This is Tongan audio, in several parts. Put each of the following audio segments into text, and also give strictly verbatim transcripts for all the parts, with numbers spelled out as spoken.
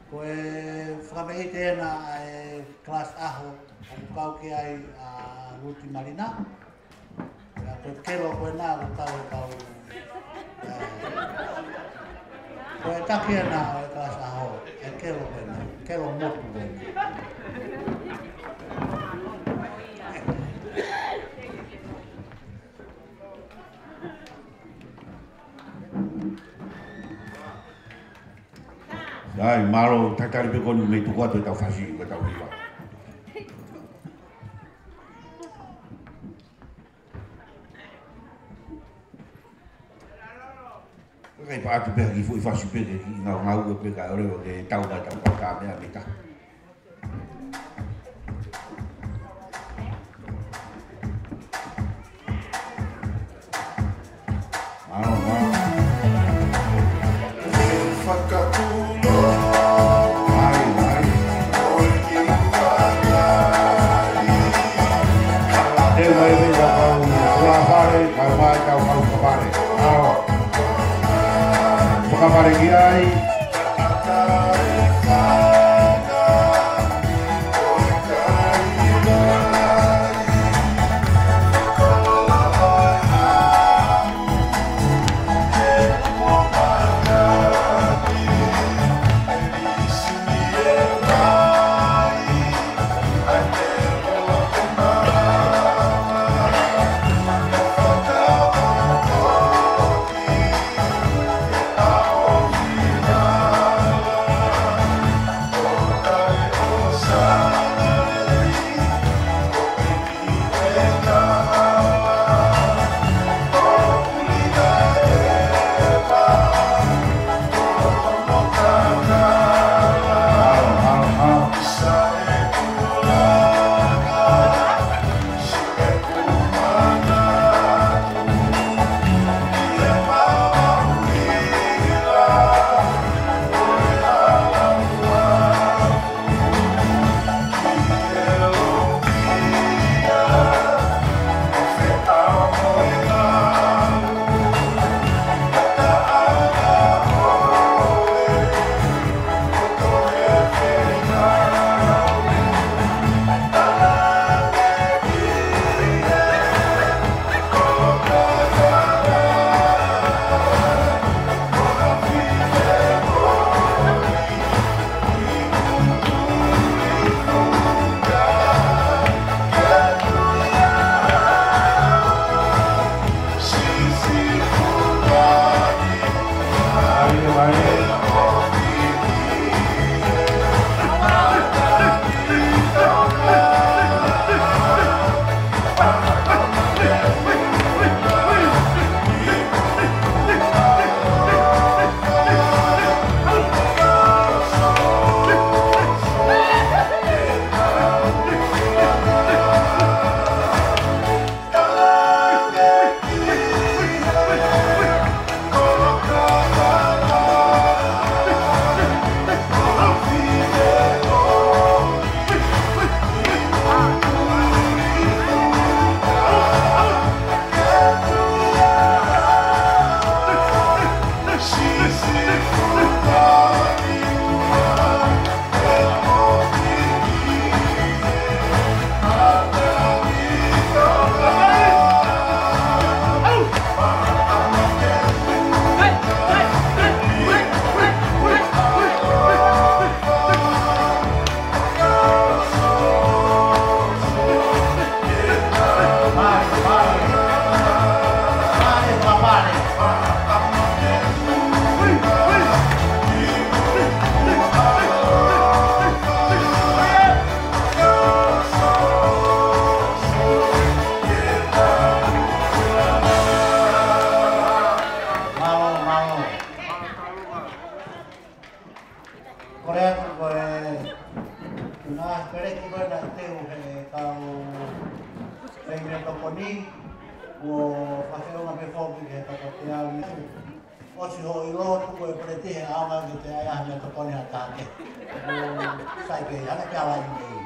Ko e fakameʻite ena ʻa e kalasi ʻaho ʻoku kau ki ai ʻa Luti Malina. Ko e kelo ko ena ʻoku tau e kau, ē, ko e taki ena ʻo e kalasi ʻaho, e kelo ko ena, kelo motu ko ena. Sai, mālō, tatali pē ko eni mei tuku atu ʻetau fasi, ko ʻetau hiva. Kae paʻatu pē ha kiʻi foʻi fasi pē ke kiʻi ngaungaue pē kae ʻoua ke tau mai tau paka mea mita. Mālō, mālō. Ai, ai. Te mai pē tau kau fakapale, tau mai tau kau fakapale. Mālō. Fakapale ki ai. Mālō, mālō. Kole atu ko e ngaahi peleki ko ē naʻe teu he kau feingatokoni, kuo fakafeʻunga pē foki ki he toko teau ni. ʻOsi hoʻo ʻilo tuku e peleti he ʻaonga ke te ʻai ha meʻatokoni ha taha kehe. Sai pē, hanga ke ala i mei.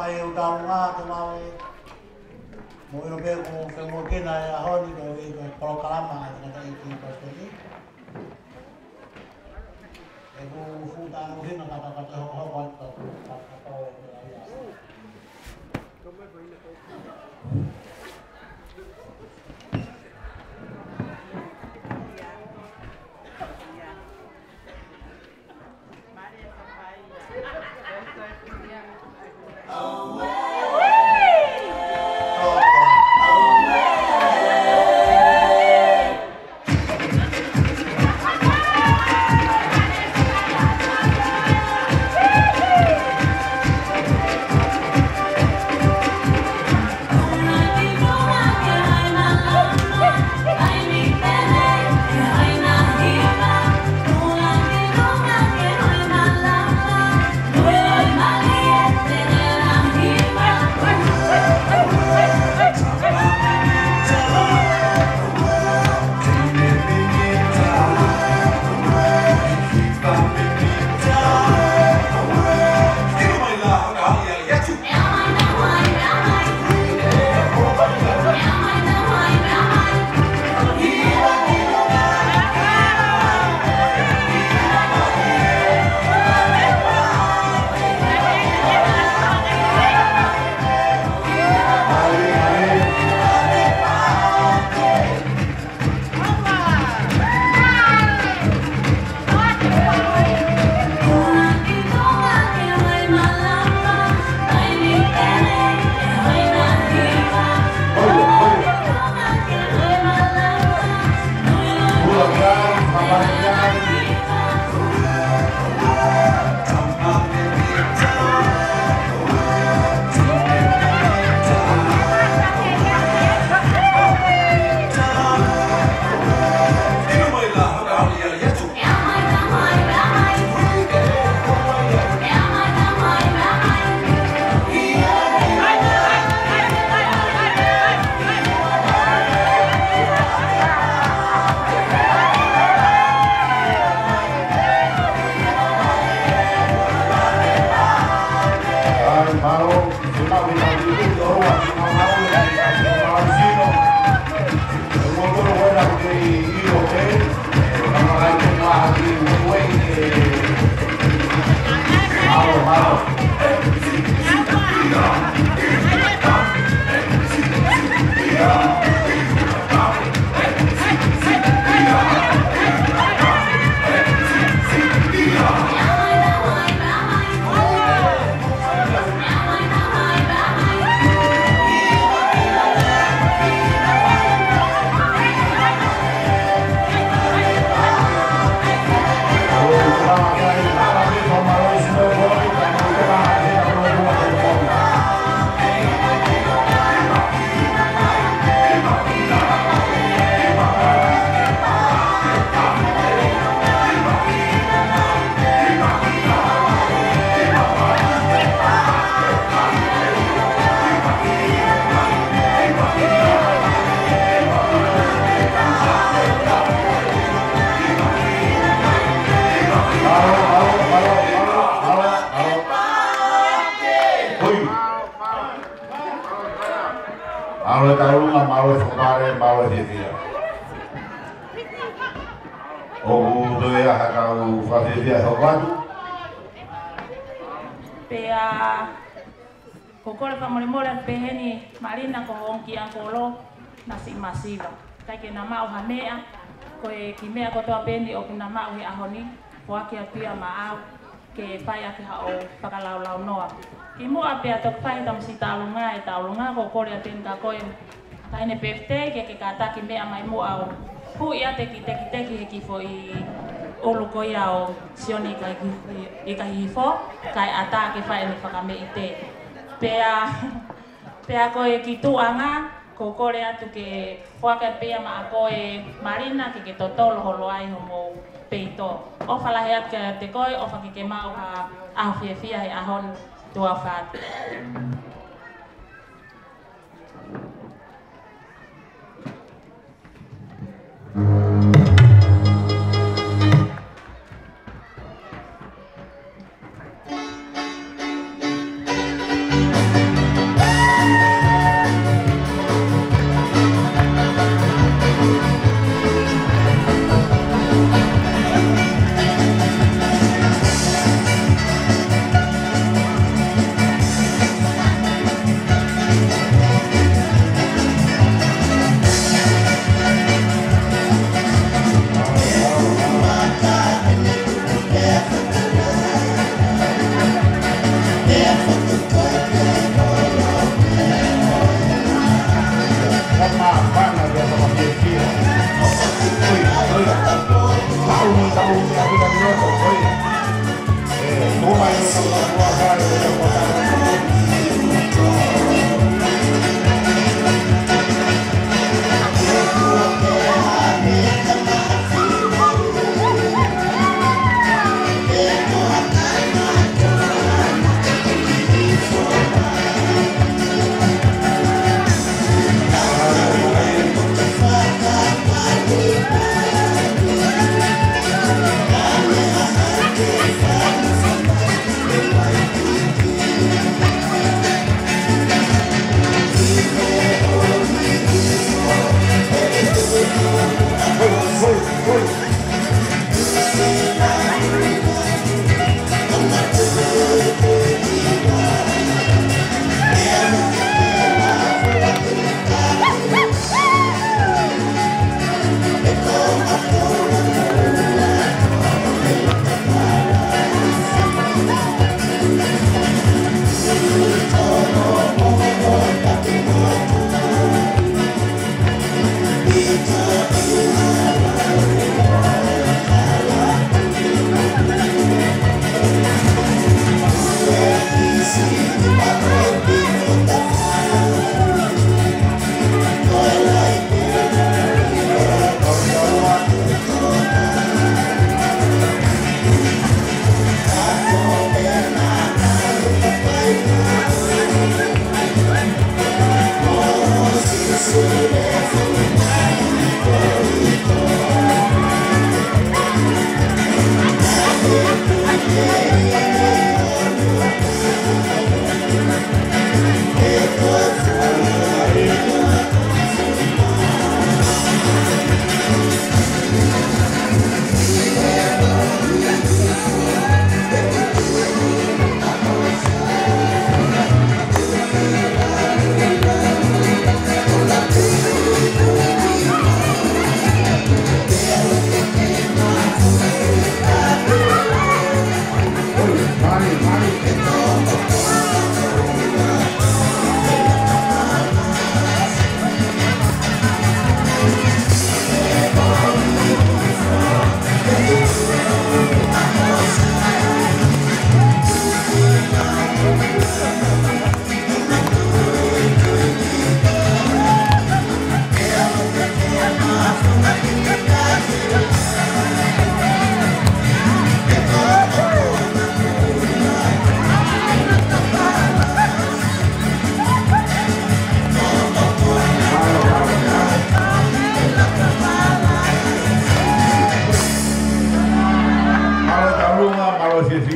ʻE ʻOtua, ʻoku mau ʻilo pē ʻoku femoʻuekina e ʻaho ni ko e polokalama ʻa e tangataʻeiki palesiteni. ʻOku fuʻu tauhi na kata kata hokohoko atu ka kata kata ʻo e meʻa ia. Mālō e tauʻolunga, mālō e fakamolemole, mālō e fiefia. ʻOku toe ʻi ai ha kau fakafiefia ʻe hoko atu? Pea ʻoku ou kole fakamolemole atu pē heni, Malina, ko hoʻo kiʻi ʻankolo naʻe siʻi masiva. ʻIkai ke na maʻu ha meʻa, ko e kiʻi meʻa kotoa pē eni ʻoku na maʻu he ʻaho ni, foaki atu ia maʻau ke fai ʻaki haʻo fakalaulaunoa. Kimuʻa pea toki fai ʻetau siʻi tauʻolunga, e tauʻolunga, ʻoku ou kole atu pē heni kia koe, Taʻahine Pefute, ke ke kātaki meʻa mai muʻa ʻo huʻi ʻa e kiʻi tekiteki he kiʻi foʻi ʻulu ko ia ʻo Sione ʻIka-, ʻIkahihifo, kae ʻatā ke fai ʻene fakameʻite. Pea, pea ko e kiʻi tuʻunga, ʻoku ou kole atu ke foaki pē ia maʻa koe Malina ke ke totolo holo ai homou peito. ʻOfa lahi atu kiate koe, ʻofa ke ke maʻu ha ʻaho fiefia he ʻaho ni, tuʻa ʻofa atu.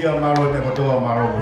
Ia mālō e meʻa kotoa, mālō e